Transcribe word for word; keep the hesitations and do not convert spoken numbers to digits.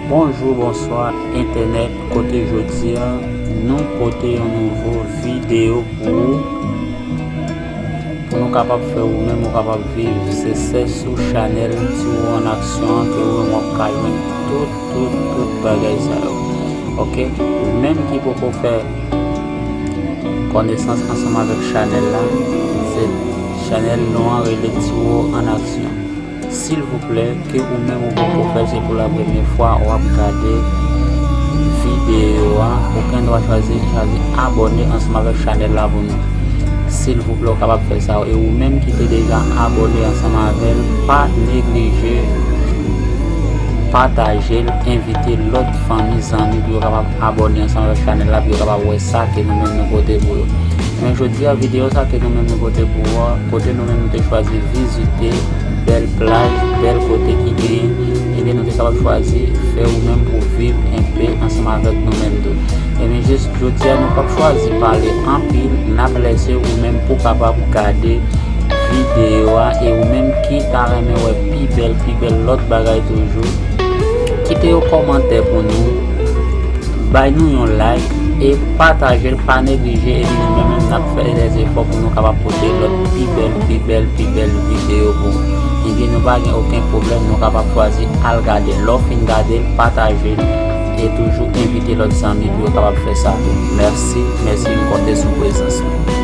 Bonjou, bonswa entènèt, kote jodi a nou pote yon nouvo videyo pou ou, pou nou kapab fè ou menm ou kapab viv sikse sou chanèl Tiwo an aksyon an, ke ou menm w ap ka jwenn tout, tout, tout bagay sa yo. Oke, ou menm ki poko fè konesans ansanm avèk chanèl la, se chanèl nou an rele Tiwo an aksyon. Silvouplè, ke ou menm ou poko fè, se pou la premye fwa w ap gade videyo a, ou gen dwa chwazi, chwazi abòne ansanm avèk chanèl la pou nou. Silvouplè, ou kapab fè sa. E ou menm ki te deja abòne ansanm avè l, pa neglije pataje l, envite lòt fanmi, zanmi pou yo kapab abòne ansanm avèk chanèl la, pou yo kapab wè sa ke nou menm nou pote pou yo. Men jodi a, videyo sa ke nou menm nou pote pou ou a, kote nou menm nou te chwazi vizite bèl plaj, bèl kote ki genyen, ebyen nou te kapab chwazi fè ou menm pou viv enpe ansanm avèk nou menm tou. Ebyen jis jodi a, nou p ap chwazi pale anpil, n ap lese ou menm pou kapab gade videyo a, e ou menm ki ta renmen wè pi bèl, pi bèl lòt bagay toujou, kite yon kòmantè pou nou, bay nou yon like e pataje l, pa neglije, epi nou menm menm n ap fè dè zefò pou nou kapab pote lòt pi bèl, pi bèl, pi bèl videyo pou ou. Ebyen nou pa gen okenn pwoblèm, nou kapab chwazi al gade l. Lè w fin gade l, pataje l e toujou envite lòt zanmi pou yo kapab fè sa tou. Mèsi, mèsi, m konte sou prezans nou.